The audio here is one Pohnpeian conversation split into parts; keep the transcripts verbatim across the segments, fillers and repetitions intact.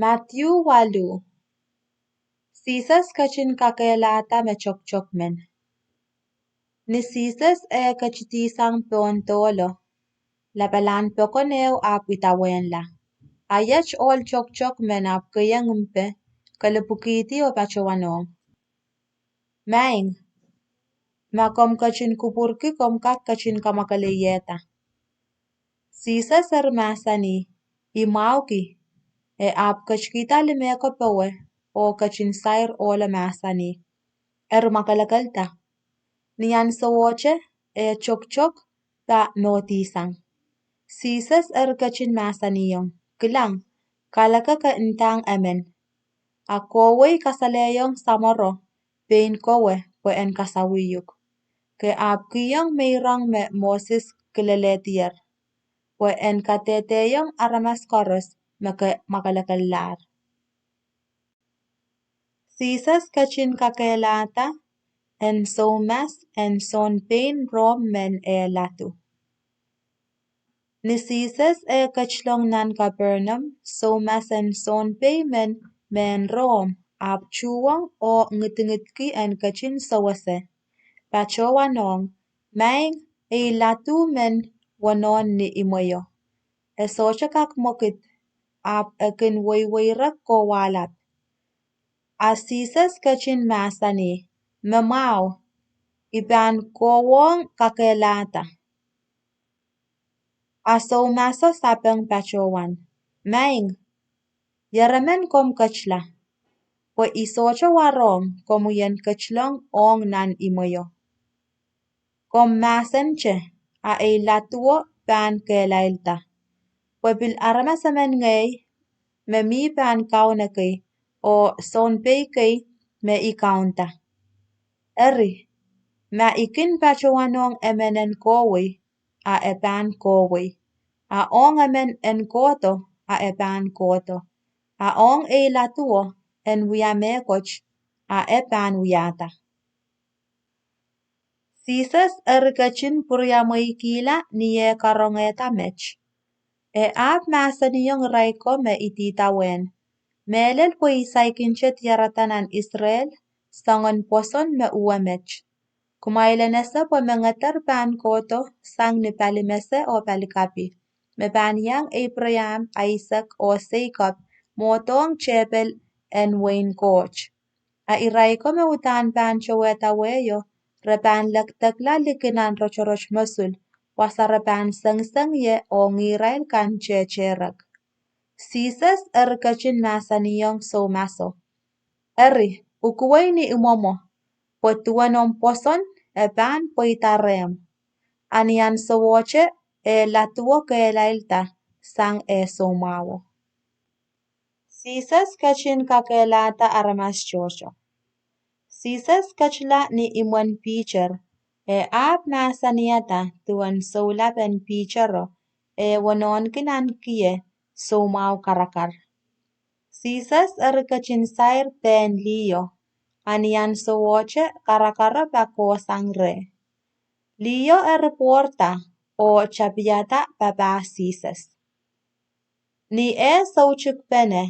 Madiu waluh. Sises ketin kakehlahda me toktok men. Ni Sises eh ketidihsang pohn dohlo, lapalahn pokon ehu ahpw idawehnla. A iet ohl toktok men ahpw keiong mpe, kelipwikihdi oh patohwanohng: Maing, ma komw ketin kupwurki, komw kak ketin kamwakeleiehda. Sises eri mahsanih: I mwahuki. E ahpw ketikihda limeko powe oh ketin sair ohlo mahsanih: Eri mwakelekelda. Ni ansowohte, eh toktok pahn mohdihsang. Sises eri ketin mahsanihong: Kilang, kaleke ke ndahng emen. A kohwei kasalehiong samworo pein kowe pwe en kasawiuk. Ke ahpw kihong meirong me Moses kilelehdier, pwe en kadehdehiong aramas koaros me ke mwakelekellahr. Sises ketin kakehlahda en soumas en soun pein Rom men eh ladu. Ni Sises eh ketilong nan Kapernaum, soumas en soun pei men mehn Rom ahpw tuhwong oh ngidingidki en ketin sewese, patohwanohng: Maing, ei ladu men wonohn ni imweio. E sohte kak mwekid, ahpw e kin weiweirek kowahlap. A Sises ketin mahsanih: Me mwahu, I pahn kohwong kakehlahda. A soumaso sapeng patohwan: Maing, ieremen komw ketila, pwe I sohte warohng komwi en ketilong ong nan imweio. Komw mahsente, a ei laduo pahn kehlailda. Pwe pil aramas emen ngehi, me mi pahn kaun ekei, oh soun pei kei me I kaunda. Eri, ma I kin patohwanohng emen en kohwei, a e pahn kohwei. A ong emen en kohdo, a e pahn kohdo. A ong ei laduo en wia mehkot, a e pahn wiahda. Sises eri ketin pwuriamweikihla ni eh karongehda met. E ahpw mahsanihong irail ko me ididawehn: Mehlel pwe I saikinte diarada nan Israel soangen pwoson me uwe met. Kumwail en ese pwe me ngeder pahn kohdo sang ni palimese oh palikapi, me pahn iang Eipraam, Aisek, oh Seikop mwohdohng tehpel en wehin Koht. A irail ko me uhdahn pahn towehda wehio, re pahn lekdekla likin nan rotorot mosul, wasa re pahn sengiseng ie oh ngihrail kan tehtehrek. Sises eri ketin mahsanihong soumaso: Eri, ukuwei ni imwomwo, pwe duwen omw pwoson e pahn pweida rehmw. A ni ansowohte, eh laduo kehlailda sang eh soumwahuo. Sises ketin kakehlahda aramas tohto. Sises ketila ni imwen Piter, e ahpw mahsanihada duwen soulap en Pitero, eh wonohnki nan kie soumwahu karakar. Sises eri ketin sair pehn liho, a ni ansowohte karakaro pahn kohsang reh. Liho eri pwourda oh tapihada papah Sises. Ni eh soutikpene,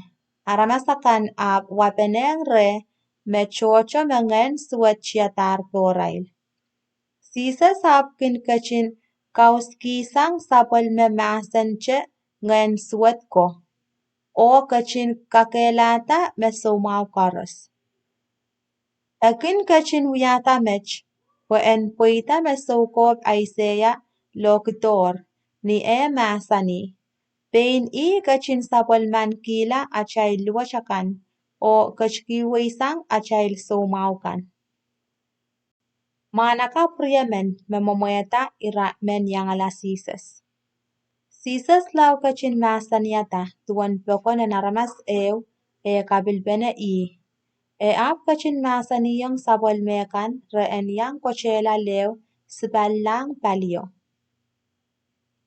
aramas akan ahpw wapenehng reh me tohto me ngehn suwed tiadahr pohrail. Sises ahpw kin ketin kauskihsang sapwellime mahsente ngehn suwed ko, oh ketin kakehlahda me soumwahu koaros. E kin ketin wiahda met, pwe en pweida me soukohp Aiseia lohkidohr, ni eh mahsanih: Pein ih ketin sapwellimanikihla atail luwet akan, oh ketikihweisang atail soumwahu kan. Mwahnakapw riemen me mwomwehda ira men iangala Sises. Sises lao ketin mahsanihada duwen pokon en aramas ehu, eh kapilpene ih. E ahpw ketin mahsanihong sapwellime kan re en iang kotehla lehu sipallahng palio.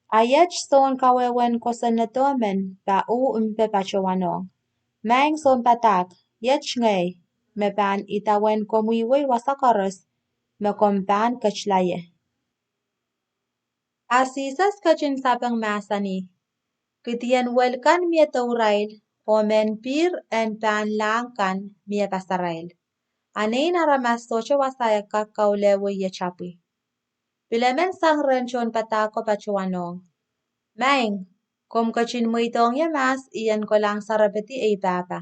A iet soun kawehwehn kosonnedo men pahn uh mpe patohwanohng: Maing Sounpadahk, iet ngehi, me pahn idawehn komwi wei wasa koaros me komw pahn ketila ie. A Sises ketin sapeng mahsanih: Kidien wel kan mie dourail, oh mehn pihr en pahnlahng kan mie pasarail. A Nein Aramas sohte wasa e kak kaulehwe ie tapwi. Pil emen sang rehn tohn padahk ko patohwanohng, Maing, komw ketin mweidohng ie mahs I en kolahng sarepedi ei pahpa.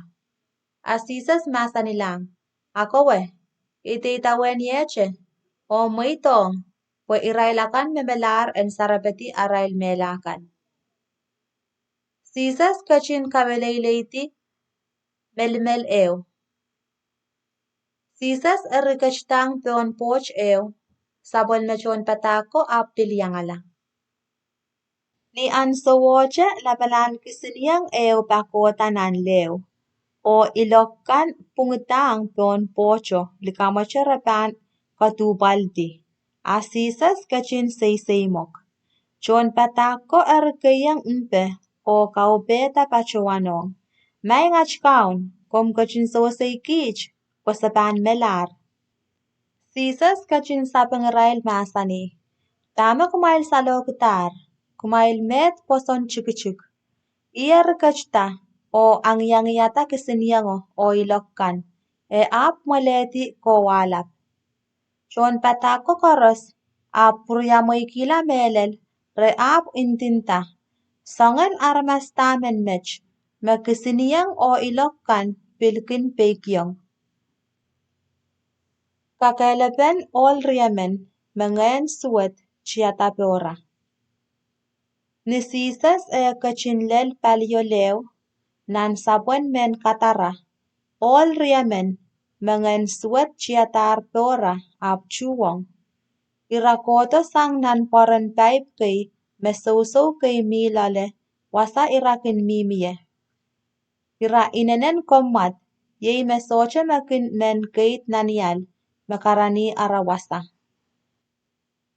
A Sises mahsanilahng, Akowe, I deidawehniehte, oh mweidohng, pwe irail akan me melahr en sarepedi arail mehla kan. Sises ketin Kaweleileidi Melimel Ehu. Sises eri ketidahng pohn pwoht ehu, sapwellime tohn padahk ko ahpw pil iangala. Ni ahnsowohte lapalahn kisinieng ehu pakohda nan lehu, oh ilok kan pwungidahng pohn pwohto likamwete re pahn kaduhpwaldi. A Sises ketin seiseimwok. Tohn padahk ko eri kehieng mpe oh kaupehda patohwanohng, Maing at Kaun, komw ketin sewesei kiht, pwe se pahn melahr. Sises ketin sapeng irail mahsanih, Dahme kumwail salohkidahr? Kumwail mehd pwoson tikitik. Ih eri ketida oh angiangiada kisiniengo oh ilok kan, e ahpw mwelehdi kowahlap. Tohn padahk ko koaros ahpw pwuriamweikihla mehlel, re ahpw ndinda, Soangen aramas dah men met, me kisinieng oh ilok kan pil kin peikiong? Kakehlapen ohl riemen me ngehn suwed tiada pohra. Ni Sises eh ketin lel palio lehu, nan sapwen mehn kadara, ohl riemen me ngehn suwed tiadahr pohra ahpw tuhwong. Ira kohdo sang nan pwoaren paip kei me sousou kei mi loale wasa ira kin mihmi ie. Ira inenen komwad, iei me sohte me kin men keid nanial me karanih ara wasa.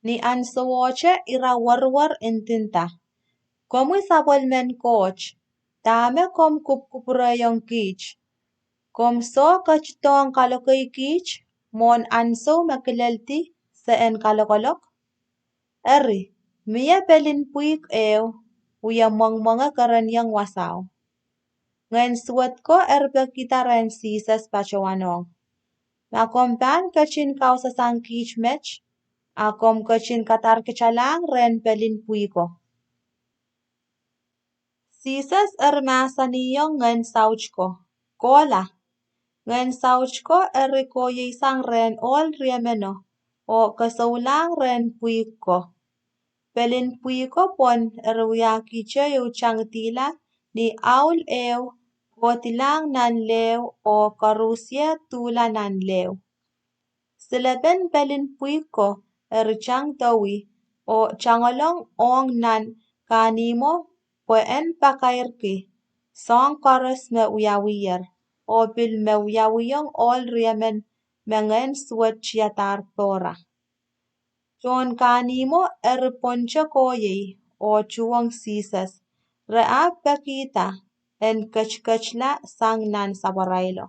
Ni ahnsowohte ira werwer ndinda, Komwi sapwellimen Koht, dahme komw kupwukupwurehiong kiht? Komw soh ketidohng kalokei kiht mwohn ahnsou me kileldi se en kalokolok? Eri, mie pelin pwihk ehu wie mwengmwenge kerenieng wasao. Ngehn suwed ko eri pekihda rehn Sises patohwanohng, Ma komw pahn ketin kausasang kiht met, a komw ketin kadarkitalahng rehn pelin pwihko. Sises eri mahsanihong ngehn saut ko, Kohla! Ngehn saut ko eri koieisang rehn ohl riemeno oh kesoulahng rehn pwihk ko. Pelin pwihko pwon eri wiahkihte ieu tangdihla ni aul ehu kohdilahng nan lehu oh koarusie duhla nan lehu. Silepen pelin pwihko eri tangdohwi oh tangolong ong nan kahnihmwo pwe en pakairki soahng koaros me wiawiher, oh pil me wiawihong ohl riemen me ngehn suwed tiadahr pohra. Tohn kahnihmwo eri pwonte kohiei oh tuhwong Sises, re ahpw pekihda en ketiketla sang nan sapwarailo.